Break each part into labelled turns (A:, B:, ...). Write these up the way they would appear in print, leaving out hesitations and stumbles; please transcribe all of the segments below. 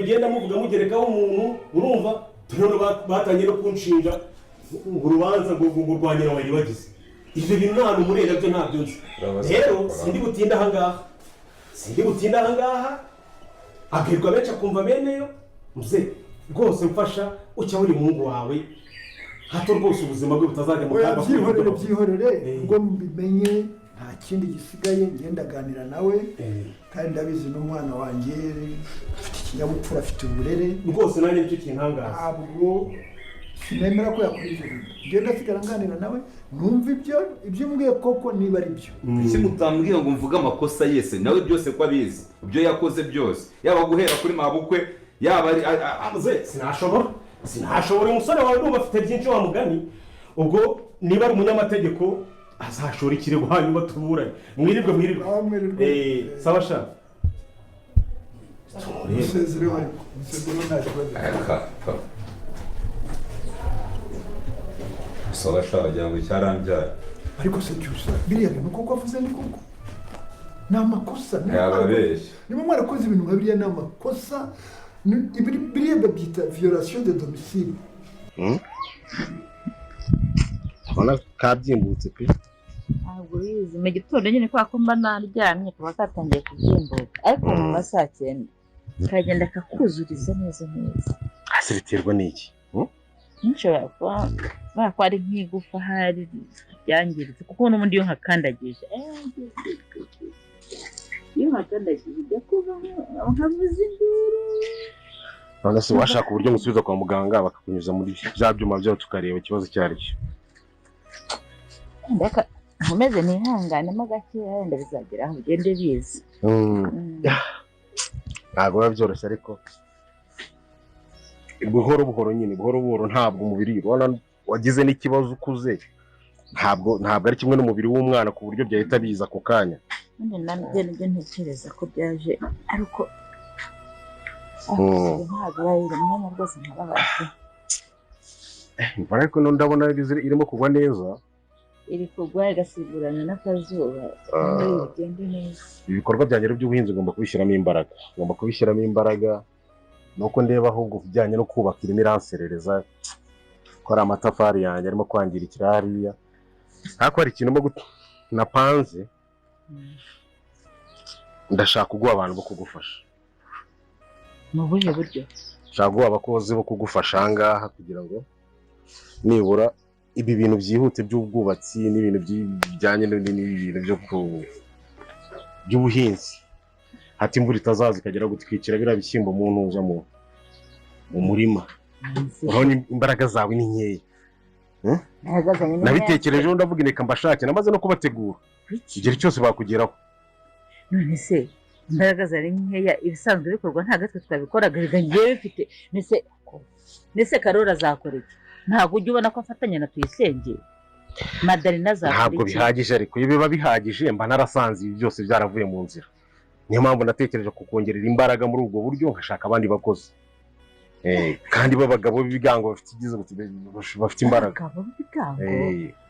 A: mugenda muvuga mugerekaho umuntu. Urumva, rero batangiye no kunshinja ngo urubanza ngo rwa nyina wa Iribagiza. Ibyo bintu nta hantu muriye nabyo, ntabyo nzi.
B: Urabaza
A: Rero
B: bakora.
A: sindi butinde ahangaha, sindi butinde ahangaha. Abwirwa benshi akumva beneyo. Mze rwose, mfasha ukebure umuhungu wawe, hato rwose ubuzima bwe butazajya mu
C: Oya,
A: kaga.
C: byihorere, byihorere. Ubwo mbimenye, nta kindi gisigaye, ngenda aganira nawe. Kandi ndabizi, n'umwana wanjye afite ikinyabupfura, afite uburere.
A: Rwose nanjye nicyo kintangaza.
C: Ntabwo sinemera ko yakora ibyo bintu. Ngenda asigara nganira nawe, numva ibyo umbwiye koko niba ari byo.
B: Kuki mutambwira ngo mvuge amakosa yese nawe byose ko abizi, ibyo yakoze byose, yaba guhera kuri mabukwe, yaba ari
A: Mze, sinashobora, sinashobora. Umusore wawe ndumva afite byinshi wa mugani. Ubwo niba ari umunyamategeko azashora ikirego, hanyuma tuburane. Mwirirwe, mwirirwe.
C: Aho mwirirwe.
A: Sawa sha. Tumurebe.
C: Musezereho, ariko musezereho, nta kibazo.
B: Sawa sha, wagira ngo cyarambyaye.
C: Ariko se Cyusa, biriya bintu koko avuze ni koko ni amakosa?
B: Yaba abeshya.
C: Niba mwarakoze ibintu nka biriya, ni amakosa. Biriya babyita violation de domicile.
A: Ubona kabyimbutse pe.
D: Ntabwo ubizi, mu gitondo nyine kubera ko mba naryamye kaba katangiye kubyimbuka, ariko mu ma saa 9 kagenda kakuzuriza neza neza.
A: Hasi biterwa n'iki?
D: Nshobora kuba kubera ko ari nk'igufa ahari ryangiritse, kuko n'ubundi iyo nkakandagije, iyo nkakandagije ijya kuba nkavuza induru.
A: None se washaka uburyo musubiza kwa muganga, bakakunyuza muri bya byuma byabo, tukareba ikibazo icyo ari cyo?
D: Reka nkomeze nihanganemo gakeya, wenda bizagera aho bigende biza.
A: Ntabwo biba byoroshye, ariko buhoro buhoro nyine, buhoro buhoro. Ntabwo umubiri, ubona wagize n'ikibazo ukuze, ntabwo ari kimwe n'umubiri w'umwana ku buryo byahita biza ako kanya.
D: None nabyo nibyo ntekereza ko byaje, ariko ntabwo arabira umwanya rwose, nkababaye.
A: Imvura ariko ndabona irimo kugwa neza.
D: Iri kugwa igasimburana n'akazuba. Bigende neza.
A: Ibikorwa byanjye rero by'ubuhinzi ugomba kubishyiramo imbaraga, ugomba kubishyiramo imbaraga. Nuko ndeba ahubwo ku bijyanye no kubaka irimo iranserereza, ko ari amatafari yanjye arimo kwangirikira hariya. Ariko hari ikintu napanze, ndashaka kuguha abantu bo kugufasha.
D: Mu buhe buryo?
A: Nshaka guha abakozi bo kugufasha aha ngaha, kugira ngo nibura ibi bintu byihute by'ubwubatsi n'ibintu bijyanye n'ibintu by'ubuhinzi, hati imvura itazaza ikagera gutwikira biriya bishyimbo mu ntuza mu murima. Urabona imbaraga zawe ni nkeya. Nabitekerejeho, ndavuga reka mbashake, namaze no kubategura, igihe cyose bakugeraho.
D: None se imbaraga zari nkeya, ibisanzwe bikorwa ntabwo twe twabikoraga? Reka ngewe mfite, nese Karori azakora iki? Ntabwo ujya ubona ko afatanya na Tuyisenge? Madarina azakora
A: Ntabwo
D: iki?
A: bihagije, ariko iyo biba bihagije mba narasanze ibi byose byaravuye mu nzira. Niyo mpamvu natekereje kukongerera imbaraga muri ubwo buryo, nkashaka abandi bakozi, kandi b'abagabo b'ibigango, bafite ibyiza, bafite imbaraga.
D: Abagabo b'ibigango?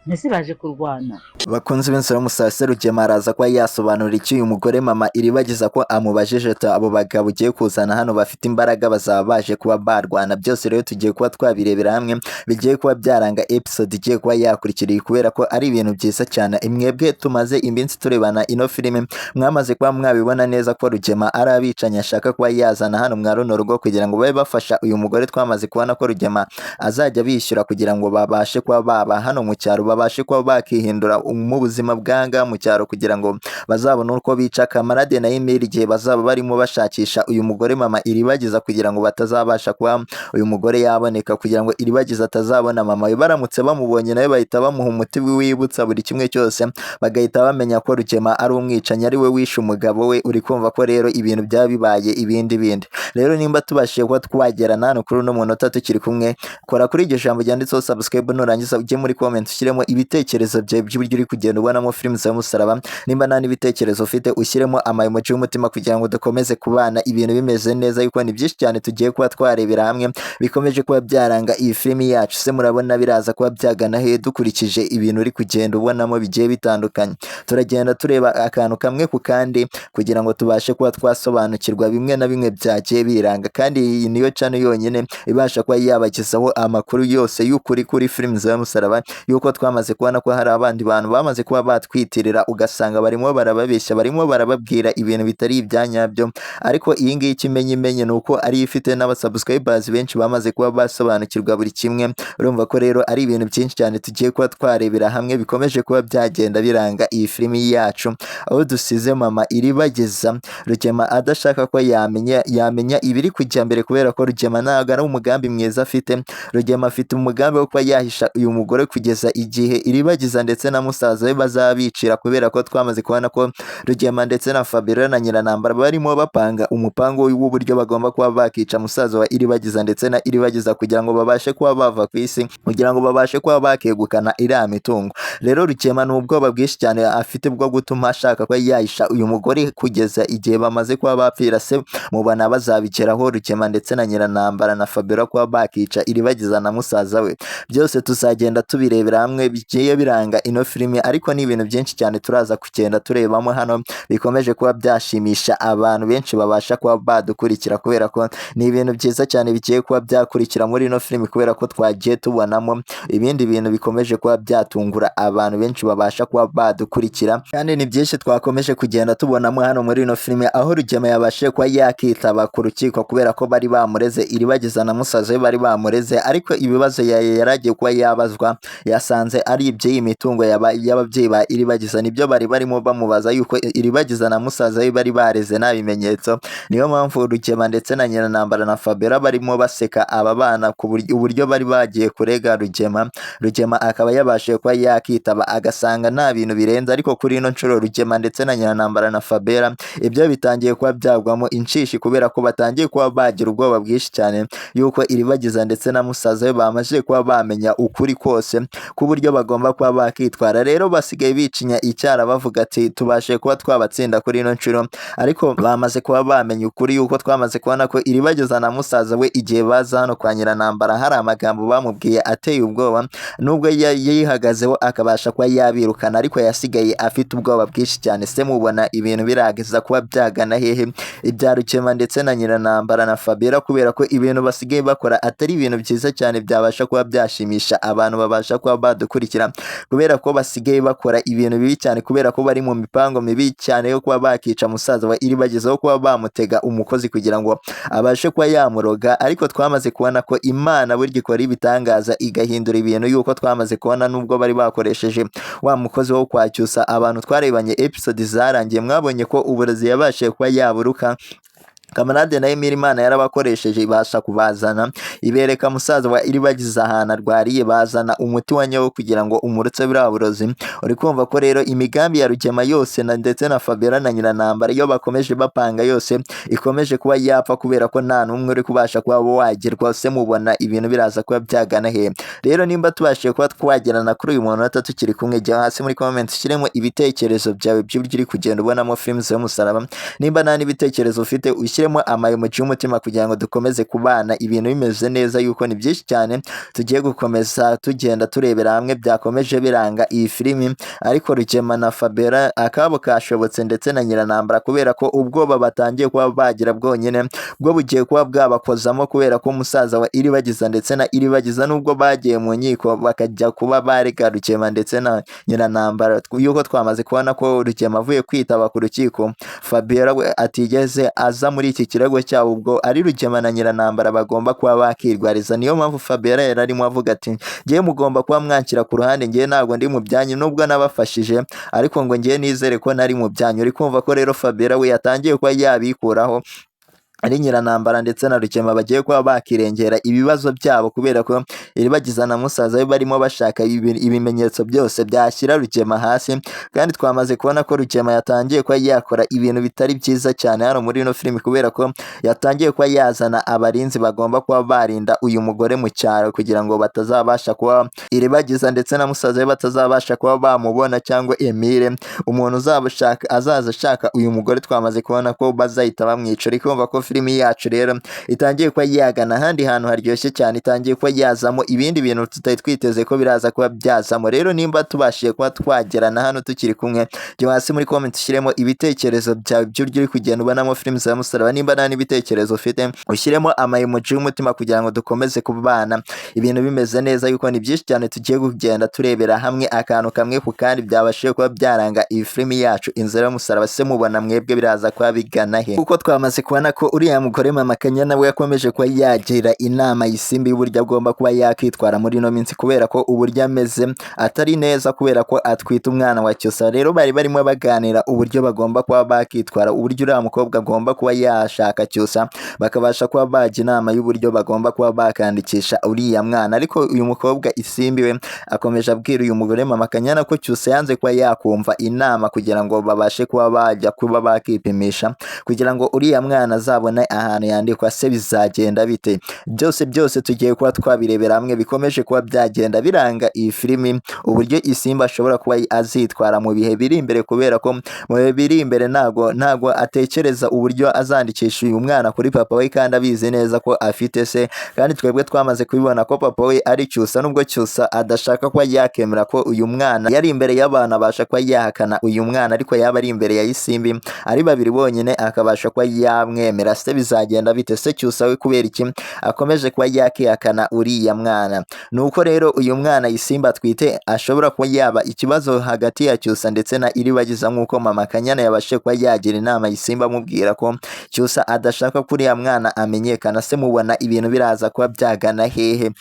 D: Mbese baje kurwana?
E: Bakunzi b'inzira, Musase Rugema araza kuba yasobanura icyo uyu mugore mama Iribagiza ko amubajije ati: "Abo bagabo ugiye kuzana hano bafite imbaraga bazaba baje kuba barwana?" Byose rero tugiye kuba twabirebera hamwe, bigiye kuba byaranga episode igiye kuba yakurikiriye, kubera ko ari ibintu byiza cyane. Mwebwe tumaze iminsi turebana ino filime, mwamaze kuba mwabibona neza ko Rugema ari abicanyi ashaka kuba yazana hano mwa runo rugo kugira ngo babe bafasha uyu mugore. Twamaze kubona ko Rugema azajya bishyura kugira ngo babashe kuba baba hano mu cyaro, babashe kuba bakihindura mu buzima bwanga mu cyaro, kugira ngo bazabone uko bica Kamarade na Emile igihe bazaba barimo bashakisha uyu mugore mama Iribagiza, kugira ngo batazabasha kuba uyu mugore yaboneka, kugira ngo Iribagiza atazabona mama we. Baramutse bamubonye nawe bahita bamuha umuti wibutsa buri kimwe cyose, bagahita bamenya ko Rugema ari umwicanyi, ari we wishe umugabo we. Uri kumva ko rero ibintu byaba bibaye ibindi bindi. Rero nimba tubashije kuba twagerana hano kuri uno munota tukiri kumwe, kora kuri iryo jambo ryanditseho subscribe, nurangiza ujye muri comment ushyiremo ushyiremo ibitekerezo byawe by'uburyo uri kugenda ubonamo filime z'umusaraba. Nimba nta n'ibitekerezo ufite, ushyiremo ama emoji y'umutima kugira ngo dukomeze kubana ibintu bimeze neza, yuko ni byinshi cyane tugiye kuba twarebera hamwe bikomeje kuba byaranga iyi filimi yacu. Se murabona biraza kuba byagana he dukurikije ibintu uri kugenda ubonamo bigiye bitandukanye? Turagenda tureba akantu kamwe ku kandi kugira ngo tubashe kuba twasobanukirwa bimwe na bimwe byagiye biranga. Kandi iyi niyo channel yonyine ibasha kuba yabagezaho amakuru yose y'ukuri kuri filimi z'umusaraba, yuko twamaze kubona ko hari abandi bantu bamaze kuba batwitirira, ugasanga barimo barababeshya, barimo barababwira ibintu bitari ibya nyabyo. Ariko iyi ngiyi ikimenyimenyi ni uko ariyo ifite n'abasubscribers benshi bamaze kuba basobanukirwa buri kimwe. Urumva ko rero ari ibintu byinshi cyane tugiye kuba twarebera hamwe bikomeje kuba byagenda biranga iyi filimi yacu, aho dusize mama Iribageza Rugema adashaka ko yamenya ibiri kujya mbere, kubera ko Rugema ntabwo ari umugambi mwiza afite. Rugema afite umugambi wo kuba yahisha uyu mugore kugeza igihe Iribagiza ndetse na musaza we bazabicira, kubera ko twamaze kubona ko Rugema ndetse na Fabiola na Nyiranambara barimo bapanga umupango w'uburyo bagomba kuba bakica musaza wa Iribagiza ndetse na Iribagiza kugira ngo babashe kuba bava ku isi, kugira ngo babashe kuba bakegukana iriya mitungo. Rero Rugema ni ubwoba bwinshi cyane afite bwo gutuma ashaka kuba yahisha uyu mugore kugeza igihe bamaze kuba bapfira. Se mubona bazabigeraho Rugema ndetse na Nyiranambara na Fabiola kuba bakica Iribagiza na musaza we? Byose tuzagenda tubirebera hamwe bigiye biranga ino filimi, ariko ni ibintu byinshi cyane turaza kugenda turebamo hano bikomeje kuba byashimisha abantu benshi babasha kuba badukurikira, kubera ko ni ibintu byiza cyane bigiye kuba byakurikira muri ino filimi, kubera ko twagiye tubonamo ibindi bintu bikomeje kuba byatungura abantu benshi babasha kuba badukurikira. Kandi ni byinshi twakomeje kugenda tubonamo hano muri ino filimi, aho Rugema yabashije kuba yakitaba ku rukiko kubera ko bari bamureze, Iribagiza na musaza we bari bamureze, ariko ibibazo yari agiye kuba yabazwa yasanze ari iby'iyi mitungo y'ababyeyi ba Iribagiza. Nibyo bari barimo bamubaza, yuko Iribagiza na musaza we bari bareze nta bimenyetso. Niyo mpamvu Rugema ndetse na Nyiranambara na Fabiola barimo baseka aba bana ku uburyo bari bagiye kurega Rugema. Rugema akaba yabashije kuba yakitaba agasanga nta bintu birenze, ariko kuri ino nshuro Rugema ndetse na Nyiranambara na Fabiola ibyo bitangiye kuba byagwamo inshishi, kubera ko batangiye kuba bagira ubwoba bwinshi cyane yuko Iribagiza ndetse na musaza we bamaze kuba bamenya ukuri kose ku buryo bagomba kuba bakitwara. Rero basigaye bicinya icyara bavuga ati tubashe kuba twabatsinda kuri ino nshuro, ariko bamaze kuba bamenya ukuri, yuko twamaze kubona ko Iribagiza na musaza we igihe baza hano kwa Nyiranambara hari amagambo bamubwiye ateye ubwoba. Nubwo yihagazeho akabasha kuba yabirukana, ariko yasigaye afite ubwoba bwinshi cyane. Se mubona ibintu birageza kuba byagana hehe ibya Rugema ndetse na Nyiranambara na Fabiola, kubera ko ibintu basigaye bakora atari ibintu byiza cyane byabasha kuba byashimisha abantu babasha kuba badukurikira, kubera ko basigaye bakora ibintu bibi cyane, kubera ko bari mu mipango mibi cyane yo kuba bakica musaza wa Iribagiza, kuba bamutega umukozi kugira ngo abashe kuba yamuroga. Ariko twamaze kubona ko Imana burya ikora ibitangaza igahindura ibintu, yuko twamaze kubona nubwo bari bakoresheje wa mukozi wo kwacyusa abantu twarebanye episode zarangiye, mwabonye ko uburozi yabashije kuba yaburuka. Kamarade na Emile Imana yarabakoresheje ibasha kubazana, ibereka musaza wa Iribagiza ahantu arwariye, bazana umuti wa nyawo kugira ngo umurutse buriya burozi. Uri kumva ko rero imigambi ya Rugema yose na ndetse na Fabiola na Nyiranambara iyo bakomeje bapanga yose ikomeje kuba yapfa, kubera ko nta n'umwe uri kubasha kuba wagerwa. Se mubona ibintu biraza kuba byagana he? Rero nimba tubashije kuba twagerana kuri uyu munota tukiri kumwe, jya hasi muri comment ushyiremo ibitekerezo byawe by'uburyo uri kugenda ubonamo filime z'umusaraba. Nimba nta n'ibitekerezo ufite, ushyiremo ama emoji y'umutima kugira ngo dukomeze kubana ibintu bimeze neza, yuko ni byinshi cyane tugiye gukomeza tugenda turebera hamwe byakomeje biranga iyi filimi. Ariko Rugema na Fabiola akabo kashobotse ndetse na Nyiranambara, kubera ko ubwoba batangiye kuba bagira bwonyine bwo bugiye kuba bwabakozamo, kubera ko musaza wa Iribagiza ndetse na Iribagiza nubwo bagiye mu nkiko bakajya kuba barega Rugema ndetse na Nyiranambara, yuko twamaze kubona ko Rugema avuye kwitaba ku rukiko, Fabiola we atigeze aza muri iki kirego cyabo, ubwo ari Rugema na Nyiranambara bagomba kuba bakirwariza. Niyo mpamvu Fabiola yari arimo avuga ati ngewe mugomba kuba mwanshyira ku ruhande, ngewe ntabwo ndi mu byanyu nubwo nabafashije, ariko ngo ngewe nizere ko nari mu byanyu. Uri kumva ko rero Fabiola we yatangiye kuba yabikuraho, ari Nyiranambara ndetse na Rugema bagiye kuba bakirengera ibibazo byabo, kubera ko Iribagiza na musaza we barimo bashaka ibimenyetso byose byashyira Rugema hasi, kandi twamaze kubona ko Rugema yatangiye kuba yakora ibintu bitari byiza cyane hano muri ino filimi, kubera ko yatangiye kuba yazana abarinzi bagomba kuba barinda uyu mugore mu cyaro kugira ngo batazabasha kuba Iribagiza ndetse na musaza we batazabasha kuba bamubona, cyangwa Emile umuntu uzabashaka azaza ashaka uyu mugore twamaze kubona ko bazahita bamwica. Uri kumva ko filimi yacu rero itangiye kuba yagana ahandi hantu haryoshye cyane, itangiye kuba yazamo ibindi bintu tutari twiteze ko biraza kuba byazamo. Rero nimba tubashije kuba twagerana hano tukiri kumwe, jya hasi muri comment ushyiremo ibitekerezo byawe by'uburyo uri kugenda ubonamo filimi za Musaraba. Nimba nta n'ibitekerezo ufite, ushyiremo ama emoji y'umutima kugira ngo dukomeze kubana ibintu bimeze neza, yuko ni byinshi cyane tugiye kugenda turebera hamwe akantu kamwe ku kandi byabashije kuba byaranga iyi filimi yacu Inzira y'Umusaraba. Se mubona mwebwe biraza kuba bigana he? Kuko twamaze kubona ko uriya mugore Mama Kanyana we yakomeje kuba yagira inama Isimbi y'uburyo agomba kuba yakwitwara muri ino minsi, kubera ko uburyo ameze atari neza, kubera ko atwite umwana wa Cyusa. Rero bari barimo baganira uburyo bagomba kuba bakitwara, uburyo uriya mukobwa agomba kuba yashaka Cyusa, bakabasha kuba bajya inama y'uburyo bagomba kuba bakandikisha uriya mwana. Ariko uyu mukobwa Isimbi we akomeje abwira uyu mugore Mama Kanyana ko Cyusa yanze kuba yakumva inama kugira ngo babashe kuba bajya kuba bakipimisha kugira ngo uriya mwana azabone ahantu yandikwa. Se bizagenda bite? Byose byose tugiye kuba twabirebera hamwe, bikomeje kuba byagenda biranga iyi filimi, uburyo Isimbi ashobora kuba azitwara mu bihe biri imbere, kubera ko mu bihe biri imbere ntago atekereza uburyo azandikisha uyu mwana kuri papa we, kandi abizi neza ko afite se. Kandi twebwe twamaze kubibona ko papa we ari Cyusa, nubwo Cyusa adashaka kuba yakemera ko uyu mwana yari imbere y'abantu abasha kuba yahakana uyu mwana, ariko yaba ari imbere ya Isimbi ari babiri bonyine akabasha kuba yamwemera. Se bizagenda bite? Se Cyusa we kubera iki akomeje kuba yakihakana uriya mwana? Nuko rero uyu mwana Isimbi atwite ashobora kuba yaba ikibazo hagati ya Cyusa ndetse na Iribagiza, nk'uko Mama Kanyana yabashije kuba yagira inama Isimbi amubwira ko Cyusa adashaka ko uriya mwana amenyekana. Se mubona ibintu biraza kuba byagana hehe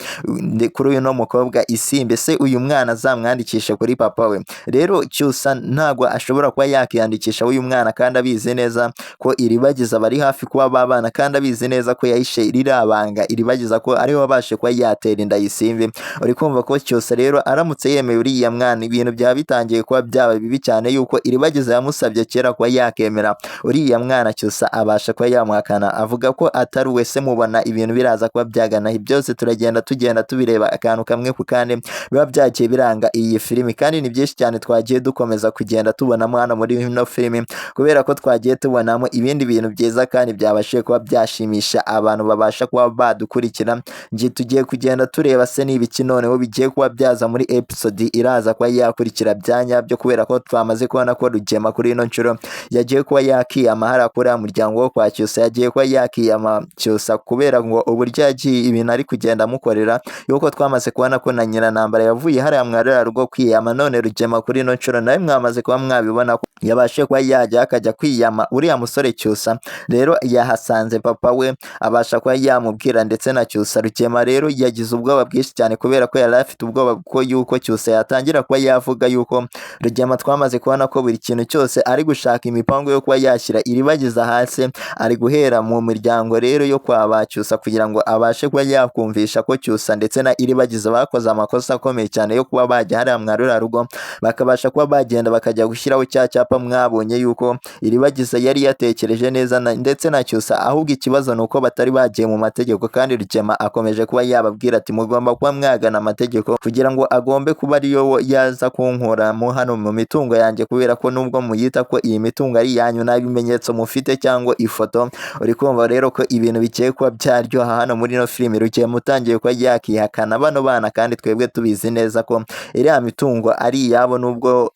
E: kuri uyu no mukobwa Isimbi? Se uyu mwana azamwandikishe kuri papa we? Rero Cyusa ntabwo ashobora kuba yakiyandikisha uyu mwana, kandi abizi neza ko Iribagiza bari hafi kuba babana, kandi abizi neza ko yahishe ririya banga Iribagiza ko ariwe wabashe kuba yatera inda Isimbi. Uri kumva ko Cyusa rero aramutse yemeye uriya mwana, ibintu byaba bitangiye kuba byaba bibi cyane, yuko Iribagiza yamusabye kera kuba yakemera uriya mwana, Cyusa abasha kuba yamuhakana avuga ko atari we. Se mubona ibintu biraza kuba byagana? Byose turagenda tugenda tubireba akantu kamwe ku kandi biba byagiye biranga iyi filimi, kandi ni byinshi cyane twagiye dukomeza kugenda tubonamo hano muri ino filimi, kubera ko twagiye tubonamo ibindi bintu byiza kandi byabashije kuba byashimisha abantu babasha kuba badukurikira. Ngiye tugiye kugenda tureba se ni ibiki noneho bigiye kuba byaza muri episode iraza kuba yakurikira bya nyabyo, kubera ko twamaze kubona ko Rugema kuri ino nshuro yagiye kuba yakiyama hariya kuri uriya muryango wo kwa Cyusa, yagiye kuba yakiyama Cyusa kubera ngo uburyo yagiye ibintu ari kugenda amukorera, yuko twamaze kubona ko na Nyirantambara yavuye hariya mwa rugo kwiyama. None Rugema kuri ino nshuro nawe mwamaze kuba mwabibona ko yabashije kuba yajya akajya kwiyama uriya musore Cyusa. Rero yahasanze papa we abasha kuba yamubwira ndetse na Cyusa. Rugema rero yagize ubwoba bwinshi cyane, kubera ko yari afite ubwoba ko yuko Cyusa yatangira kuba yavuga yuko Rugema twamaze kubona ko buri kintu cyose ari gushaka imipango yo kuba yashyira Iribagiza hasi, ari guhera mu miryango rero yo kwa ba Cyusa kugira ngo abashe kuba yakumvisha ko Cyusa ndetse na Iribagiza bakoze amakosa akomeye cyane yo kuba bajya hariya mwa ruriya rugo, bakabasha kuba bagenda bakajya gushyiraho cya cyapa mwabonye yuko Iribagiza yari yatekereje neza ndetse na Cyusa, ahubwo ikibazo ni uko batari bagiye mu mategeko. Kandi Rugema akomeje kuba yababwira ati mugomba kuba mwagana amategeko kugira ngo agombe kuba ariyo yaza kunkuramo hano mu mitungo yanjye, kubera ko nubwo muyita ko iyi mitungo ari iyanyu nta bimenyetso mufite cyangwa ifoto. Uri kumva rero ko ibintu bigiye kuba byaryoha hano muri ino filimi. Rugema utangiye kuba yakihakana bano bana, kandi twebwe tubizi neza ko iriya mitungo ari iyabo,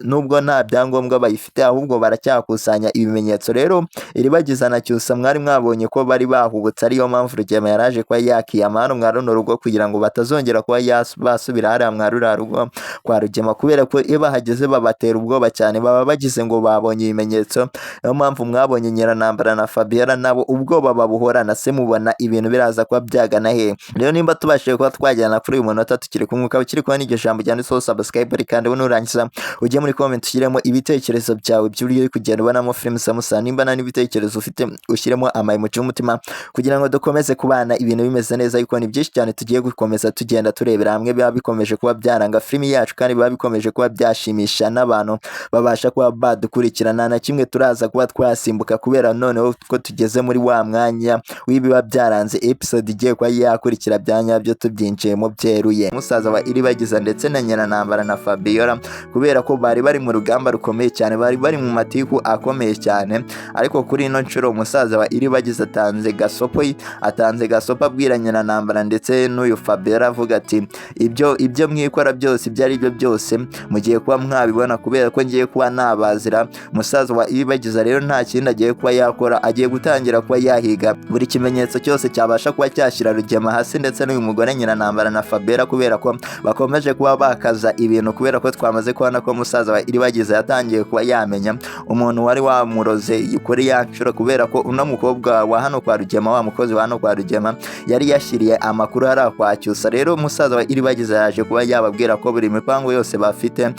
E: nubwo nta byangombwa bayifite, ahubwo baracyakusanya ibimenyetso. Rero Iribagiza na Cyusa mwari mwabonye ko bari bahubutse, ariyo mpamvu Rugema yaraje kuba yakiyama hano mwa runo rugo kugira ngo batazongera kuba basubira hariya mwa ruriya rugo kwa Rugema, kubera ko iyo bahageze babatera ubwoba cyane, baba bagize ngo babonye ibimenyetso. Niyo mpamvu mwabonye Nyirantambara na Fabiola nabo ubwoba babuhorana. Se mubona ibintu biraza kuba byagana he? Rero nimba tubashije kuba twajyana kuri uyu munota tukiri kumwe, ukaba ukiri kubona iryo jambo ryanditseho subscribe, kandi nurangiza ujye muri comment ushyiremo ibitekerezo byawe by'uburyo uri kugenda ubonamo filimi za Musa. Nimba nta n'ibitekerezo ufite ushyiremo ama emoji y'umutima kugira ngo dukomeze kubana ibintu bimeze neza, yuko ni byinshi cyane tugiye gukomeza gukomeza tugenda turebera hamwe biba bikomeje kuba byaranga filimi yacu, kandi biba bikomeje kuba byashimisha n'abantu babasha kuba badukurikirana. Na kimwe turaza kuba twasimbuka kubera noneho ko tugeze muri wa mwanya w'ibiba byaranze episode igiye kuba yakurikira bya nyabyo, tubyinjiyemo byeruye. Musaza wa Iribagiza ndetse na Nyiranambara na Fabiola, kubera ko bari bari mu rugamba rukomeye cyane, bari bari mu matiku akomeye cyane. Ariko kuri ino nshuro umusaza wa Iribagiza atanze gasopo, atanze gasopo abwira Nyiranambara ndetse n'uyu Fabiola, avuga ati ibyo mwikora byose, ibyo ari byo byose mugiye kuba mwabibona, kubera ko ngiye kuba nabazira. Musaza wa Iribagiza rero nta kindi agiye kuba yakora, agiye gutangira kuba yahiga buri kimenyetso cyose cyabasha kuba cyashyira Rugema hasi ndetse n'uyu mugore Nyiranambara na Fabiola, kubera ko bakomeje kuba bakaza ibintu, kubera ko twamaze kubona ko musaza wa Iribagiza yatangiye kuba yamenya umuntu wari wamuroze kuri ya nshuro, kubera ko uno mukobwa wa hano kwa Rugema, wa mukozi wa hano kwa Rugema, yari yashyiriye amakuru hariya kwa Cyusa. Rero musaza wa Iribagiza yaje kuba yababwira ko buri mipango yose bafite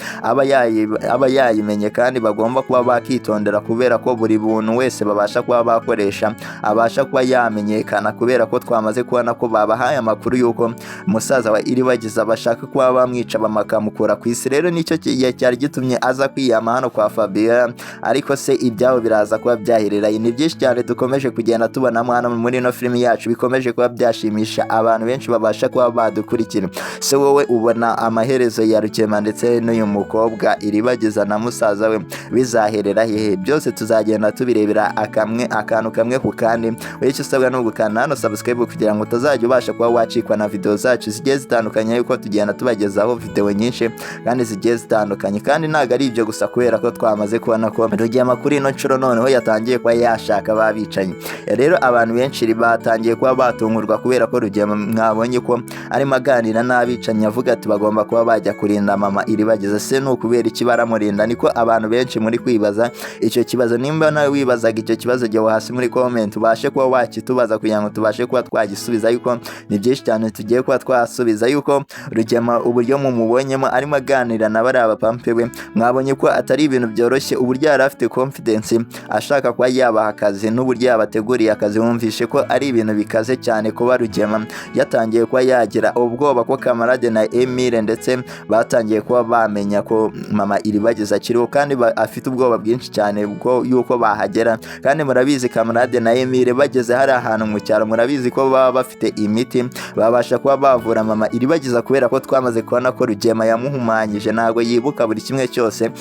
E: aba yayimenye, kandi bagomba kuba bakitondera, kubera ko buri buntu wese babasha kuba bakoresha abasha kuba yamenyekana, kubera ko twamaze kubona ko babahaye amakuru y'uko musaza wa Iribagiza bashaka kuba bamwica bakamukura ku isi. Rero nicyo cyari gitumye aza kwiyama hano kwa Fabiola. Ariko se ibyabo biraza kuba byaherera? Ni byinshi cyane dukomeje kugenda tubonamo hano muri ino filimi yacu, bikomeje kuba byashimisha abantu benshi babasha kuba badukurikira. Se wowe ubona amaherezo ya Rugema ndetse n'uyu mukobwa Iribagiza na musaza we bizaherera hehe? Byose tuzagenda tubirebera akamwe akantu kamwe ku kandi. Wowe icyo usabwa ni ugukanda hano subscribe kugira ngo utazajya ubasha kuba wacikwa na video zacu zigiye zitandukanye, yuko tugenda tubagezaho video nyinshi kandi zigiye zitandukanye. Kandi ntabwo ari ibyo gusa, kubera ko twamaze kubona ko Rugema kuri ino nshuro noneho yatangiye kuba yashaka babicanyi. Rero abantu benshi batangiye kuba batungurwa, kubera ko Rugema mwabonye ko arimo aganira n'abicanyi avuga ati bagomba kuba bajya kurinda mama Iribagiza. Se ni ukubera iki baramurinda? Niko abantu benshi muri kwibaza icyo kibazo. Nimba nawe wibazaga icyo kibazo, jya hasi muri comment ubashe kuba wakitubaza kugira ngo tubashe kuba twagisubiza, yuko ni byinshi cyane tugiye kuba twasubiza. Yuko Rugema uburyo mumubonyemo arimo aganira na bariya bapampe we, mwabonye ko atari ibintu byoroshye, uburyo yari afite confidence ashaka kuba yabaha akazi n'uburyo yabateguriye akazi, wumvishe ko ari ibintu bikaze cyane. Kuba Rugema yatangiye kuba yagira ubwoba ko Kamarade na Emile ndetse batangiye kuba bamenya ko mama Iribagiza akiriho, kandi afite ubwoba bwinshi cyane bwo yuko bahagera. Kandi murabizi Kamarade na Emile bageze hari ahantu mu cyaro, murabizi ko baba bafite imiti babasha kuba bavura mama Iribagiza, kubera ko twamaze kubona ko Rugema yamuhumanyije, ntabwo yibuka buri kimwe cyose.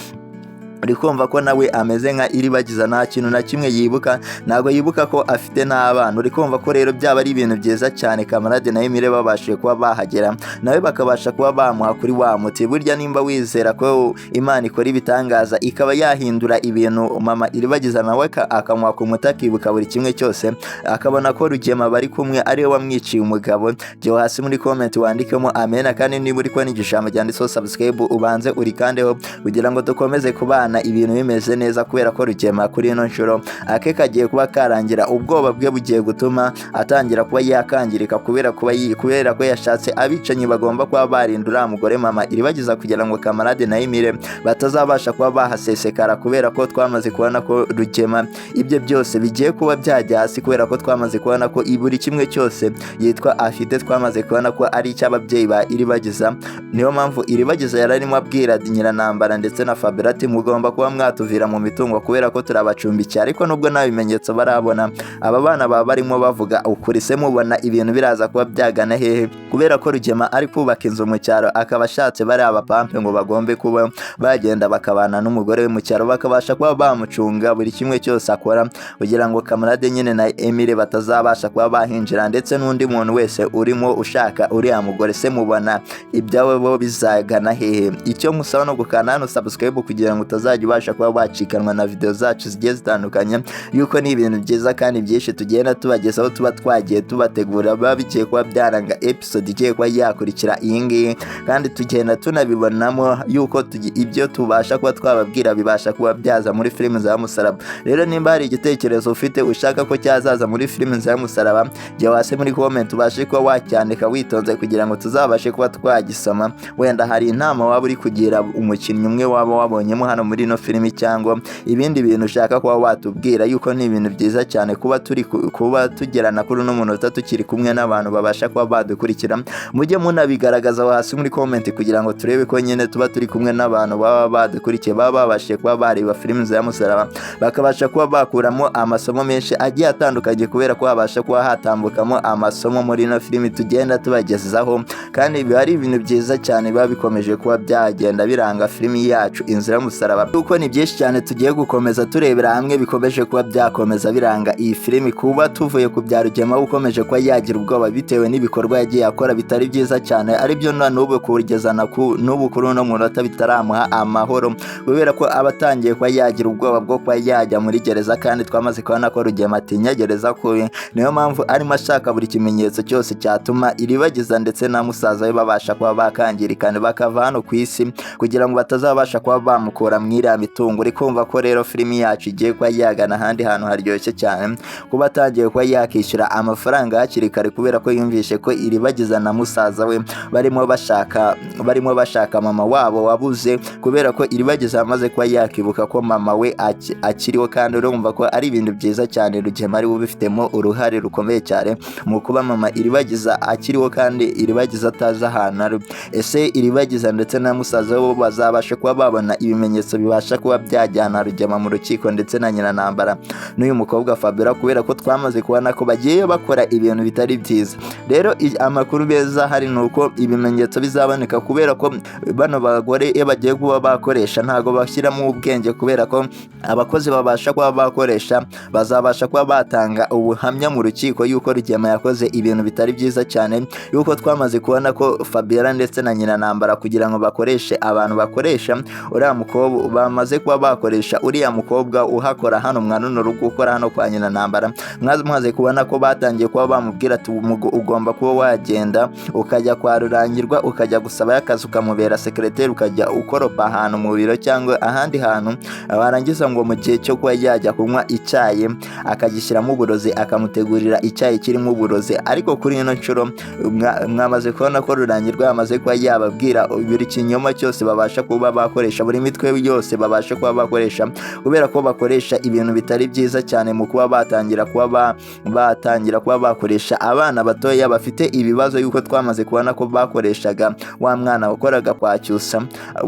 E: Uri kumva ko nawe ameze nka Iribagiza, nta kintu na kimwe yibuka, ntabwo yibuka ko afite n'abana. Uri kumva ko rero byaba ari ibintu byiza cyane Kamarade na Emile babashije kuba bahagera, nawe bakabasha kuba bamuha kuri wa muti. Burya nimba wizera ko Imana ikora ibitangaza ikaba yahindura ibintu, mama Iribagiza nawe akanywa ku muti akibuka buri kimwe cyose, akabona ko Rugema bari kumwe ariwe wamwiciye umugabo, jya hasi muri comment wandikemo amena. Kandi niba uri kubona igijambo cyanditseho subscribe, ubanze urikandeho kugira ngo dukomeze kubana ibintu bimeze neza, kubera ko Rugema kuri ino nshuro ake kagiye kuba karangira, ubwoba bwe bugiye gutuma atangira kuba yakangirika, kubera ko yashatse abicanyi bagomba kuba barinda uriya mugore mama Iribagiza, kugira ngo Kamarade na Emile batazabasha kuba bahasesekara, kubera ko twamaze kubona ko Rugema ibyo byose bigiye kuba byajya hasi, kubera ko twamaze kubona ko buri kimwe cyose yitwa afite twamaze kubona ko ari icy'ababyeyi ba Iribagiza. Niyo mpamvu Iribagiza yari arimo abwira Nyiranambara ndetse na Fabiola ati mugomba kuba mwatuvira mu mitungo kubera ko turabacumbikiye. Ariko nubwo nta bimenyetso barabona, aba bana baba barimo bavuga ukuri. Se mubona ibintu biraza kuba byagana hehe? Kubera ko Rugema ari kubaka inzu mu cyaro, akaba ashatse bariya bapampe ngo bagombe kuba bagenda bakabana n'umugore we mu cyaro, bakabasha kuba bamucunga buri kimwe cyose akora, kugira ngo Kamarade nyine na Emile batazabasha kuba bahinjira, ndetse n'undi muntu wese urimo ushaka uriya mugore. Se mubona ibyawe bo bizagana hehe? Icyo musaba no gukanda hano subscribe kugira ngo utazajya ubasha kuba wacikanwa na video zacu zigiye zitandukanye, yuko ni ibintu byiza kandi byinshi tugenda tubagezaho, tuba twagiye tubategura, biba bigiye kuba byaranga episode igiye kuba yakurikira iyi ngiyi. Kandi tugenda tunabibonamo yuko ibyo tubasha kuba twababwira bibasha kuba byaza muri filimi za Musaraba. Rero nimba hari igitekerezo ufite ushaka ko cyazaza muri filimi za Musaraba, jya hasi muri comment ubashe kuba wacyandika witonze kugira ngo tuzabashe kuba twagisoma. Wenda hari inama waba uri kugira umukinnyi umwe waba wabonyemo hano muri muri ino filimi cyangwa ibindi bintu ushaka kuba watubwira, yuko ni ibintu byiza cyane kuba turi kuba tugerana kuri uno munota tukiri kumwe n'abantu babasha kuba badukurikira. Mujye munabigaragaza aho hasi muri comment kugira ngo turebe ko nyine tuba turi kumwe n'abantu baba badukurikiye, baba babashije kuba bareba filimi Inzira y'Umusaraba, bakabasha kuba bakuramo amasomo menshi agiye atandukanye, kubera ko habasha kuba hatambukamo amasomo muri ino filimi tugenda tubagezaho, kandi biba ari ibintu byiza cyane biba bikomeje kuba byagenda biranga filimi yacu Inzira y'Umusaraba, kuko ni byinshi cyane tugiye gukomeza turebera hamwe bikomeje kuba byakomeza biranga iyi filimi. Kuba tuvuye ku bya Rugema ukomeje kuba yagira ubwoba bitewe n'ibikorwa yagiye akora bitari byiza cyane, aribyo na n'ubu kugeza na n'ubu kuri uno munota bitaramuha amahoro, kubera ko aba atangiye kuba yagira ubwoba bwo kuba yajya muri gereza, kandi twamaze kubona ko Rugema atinya gereza kubi. Niyo mpamvu arimo ashaka buri kimenyetso cyose cyatuma Iribagiza ndetse na musaza we babasha kuba bakangirikana bakava hano ku isi, kugira ngo batazabasha kuba bamukura mu iriya mitungo. Uri kumva ko rero filimi yacu igiye kuba yagana ahandi hantu haryoshye cyane, kuba atangiye kuba yakishyura amafaranga hakiri kare, kubera ko yumvishe ko Iribagiza na musaza we barimo bashaka mama wabo wabuze, kubera ko Iribagiza yamaze kuba yakibuka ko mama we akiriho. Kandi urumva ko ari ibintu byiza cyane, Rugema ari we ubifitemo uruhare rukomeye cyane mu kuba mama Iribagiza akiriho kandi Iribagiza atazi ahantu ari. Ese Iribagiza ndetse na musaza we bo bazabasha kuba babona ibimenyetso bibasha kuba byajyana Rugema mu rukiko ndetse na nyina Ntambara n'uyu mukobwa Fabiola, kubera ko twamaze kubona ko bagiye bakora ibintu bitari byiza? Rero amakuru meza hari ni uko ibimenyetso bizaboneka, kubera ko bano bagore iyo bagiye kuba bakoresha ntabwo bashyiramo ubwenge, kubera ko abakozi babasha kuba bakoresha bazabasha kuba batanga ubuhamya mu rukiko yuko Rugema yakoze ibintu bitari byiza cyane, yuko twamaze kubona ko Fabiola ndetse na nyina Ntambara kugira ngo bakoreshe abantu bakoresha uriya mukobwa, bamaze kuba bakoresha uriya mukobwa uhakora hano mwa runo rugo, ukora hano kwa nyina Ntambara. Mwaze kubona ko batangiye kuba bamubwira ati: "Ugomba kuba wagenda ukajya kwa Rurangirwa, ukajya gusabayo akazi, ukamubera sekereteri, ukajya ukoropa ahantu mu biro cyangwa ahandi hantu." Barangiza ngo mu gihe cyo kuba yajya kunywa icyayi akagishyiramo uburozi, akamutegurira icyayi kirimo uburozi. Ariko kuri ino nshuro mwamaze kubona ko Rurangirwa yamaze kuba yababwira buri kinyoma cyose babasha kuba bakoresha, buri mitwe yose babasha kuba bakoresha, kubera ko bakoresha ibintu bitari byiza cyane mu kuba batangira kuba bakoresha abana batoya bafite ibibazo, yuko twamaze kubona ko bakoreshaga wa mwana wakoraga kwa Cyusa,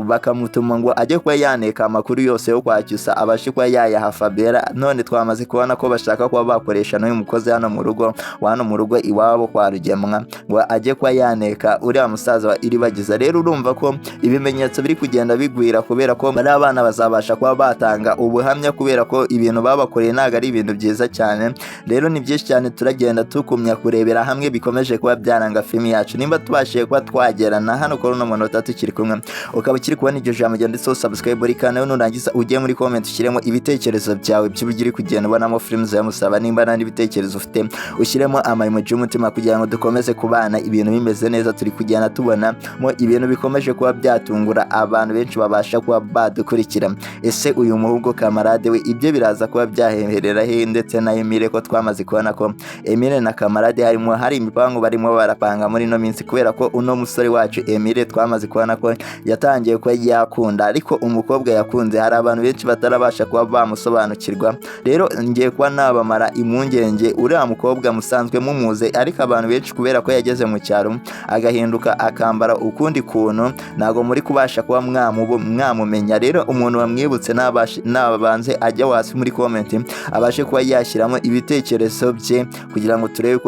E: bakamutuma ngo ajye kuba yaneka amakuru yose yo kwa Cyusa abashe kuba yayaha Fabiola. None twamaze kubona ko bashaka kuba bakoresha n'uyu mukozi hano mu rugo, wa hano mu rugo iwabo kwa Rugemwa, ngo ajye kuba yaneka uriya musaza wa Iribagiza. Rero urumva ko ibimenyetso biri kugenda bigwira, kubera ko bari abana bazabasha kuba batanga ubuhamya, kubera ko ibintu babakoreye ntabwo ari ibintu byiza cyane. Rero ni byinshi cyane turagenda tukumya kurebera hamwe bikomeje kuba byaranga filimi yacu. Nimba tubashije kuba twagerana hano kuri uno munota tukiri kumwe, ukaba ukiri kubona iryo jambo ryanditseho subscribe, rikana, nurangiza ujye muri comment ushyiremo ibitekerezo byawe by'uburyo uri kugenda ubonamo filimi za Musaba. Nimba nta n'ibitekerezo ufite, ushyiremo ama emoji y'umutima kugira ngo dukomeze kubana ibintu bimeze neza. Turi kugenda tubonamo ibintu bikomeje kuba byatungura abantu benshi babasha kuba badukurikira. Ese uyu muhungu Kamarade we ibyo biraza kuba byaheherera he, ndetse na Emile, ko twamaze kubona ko Emile na Kamarade harimo hari imipango barimo barapanga muri ino minsi, kubera ko uno musore wacu Emile twamaze kubona ko yatangiye kuba yakunda, ariko umukobwa yakunze hari abantu benshi batarabasha kuba bamusobanukirwa. Rero ngiye kuba nabamara impungenge, uriya mukobwa musanzwe mumuze, ariko abantu benshi kubera ko yageze mu cyaro agahinduka akambara ukundi kuntu, ntabwo muri kubasha kuba mwamumenya. Rero umuntu wamwibutse nabanze ajya hasi muri comment abashe kuba yashyiramo ibitekerezo bye kugira ngo turebe ko